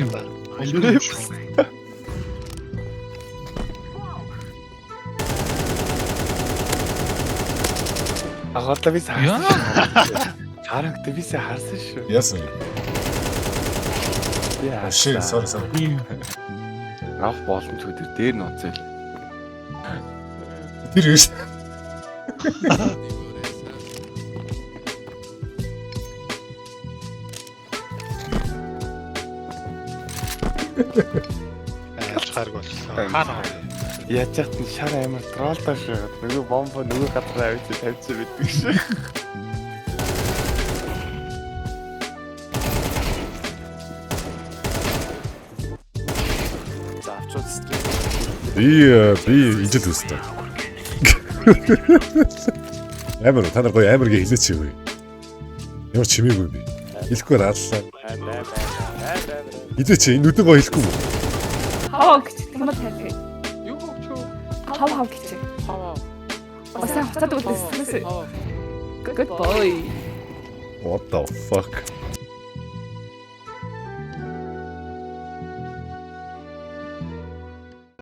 Хоёр юм. Агуулаа би Яа. харсан. Чарагт би сая харсан шүү. Яасан юм? Би Oh shit, sorry, sorry. Авах боломжгүй тэр дээр нь унцэл. Тэр биш. Айлч гарг болчихсон. Хаана вэ? Яаж яхад нь шар амар троллдоо шүү. Нөгөө бомбо нөгөө газар авч тавьчихсан байдаг шүү. За авчууд стрим. Би ижил үстэй. Амар та нар гоё амар гээ хэлээч юу. Ямар чимээгүй би. Хэлэхгүй рааллаа. Хэлээч энэ нүдэн гоё хэлэхгүй юм. Хав гэж тамаа тавь. Юу хөвчөө? Хав хав гэж. Хав. Бас хуцаад үлдээсээс. Good boy. What the fuck?